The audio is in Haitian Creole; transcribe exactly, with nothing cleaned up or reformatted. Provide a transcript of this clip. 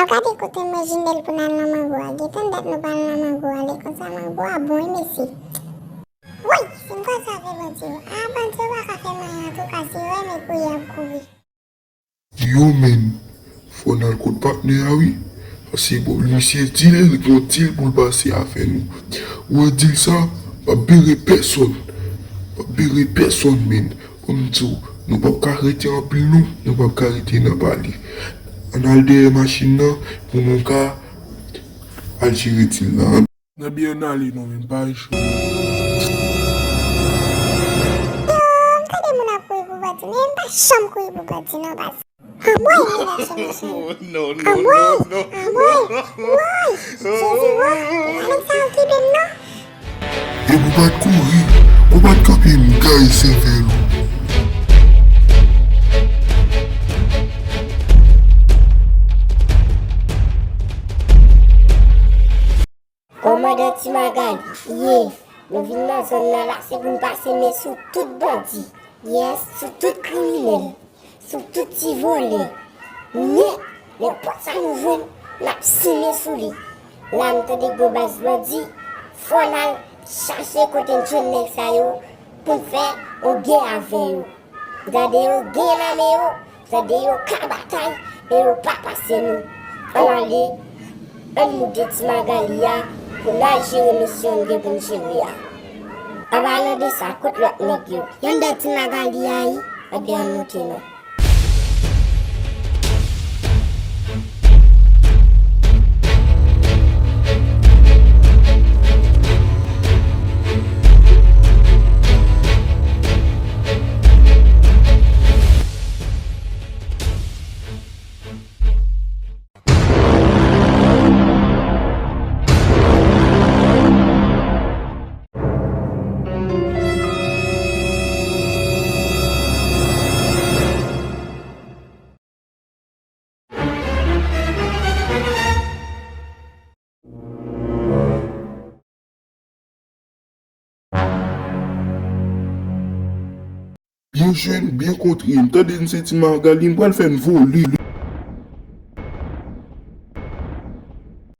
Gade kote mwen jindèl pou n al nan mango a. Gentan dat nou pa al nan mango a. Lè konsa mango a bon, wi, mesye. Woy, si m konn sa fè bandi yo. A, bandi yo pa ka fè m anyen antouka, si yo renmen kouri, y ap kouri. Yo, menn, fò n al kot patnè a, wi. Paske, bon, misye di l, li gon dil pou l pase avè nou. Ou wè dil sa, p ap bere pèsonn. P ap bere pèsonn, menn. Ban m di w, nou p ap ka rete anpil, non. Nou p ap ka rete nan pale. Ann al dèyè machin nan pou nou ka al jere dil la. Nan byen n ale non, men pa cho. Yo, m tande moun ap kouri pou bandi, men m pa janm kouri pou bandi non, baz. Anmwey, men lèche machin. Anmwey, anmwey, woy, Jezi, woy, pa nèg sa yo kite m non. E pou pa t kouri, pou pa t kanpe m gaye sèvèl ou. Kòmandan Ti Magali, ye, nou vin nan zòn nan la, se pou n pase men sou tout bandi. Yes, sou tout kriminèl, sou tout ti vòlè. Nèt, nenpòt sa nou jwenn, n ap simen sou li. La, m tande gwo baz bandi, fò n al chache kote n jwenn nèg sa yo pou n fè yon gè avè yo. Gade yo gen nan men yo, gade yo ka batay, men yo pa pase nou. Ann ale, ann moute Ti Magali a pou n al jere misyon n gen pou n jere a. Anpalan de sa, kot lòt nèg yo? Yo anndan Ti Magali a, wi. Ebyen, ann moute non. Byen jwenn, byen kontre. M tande n se Ti Magali, m pral fè n vole.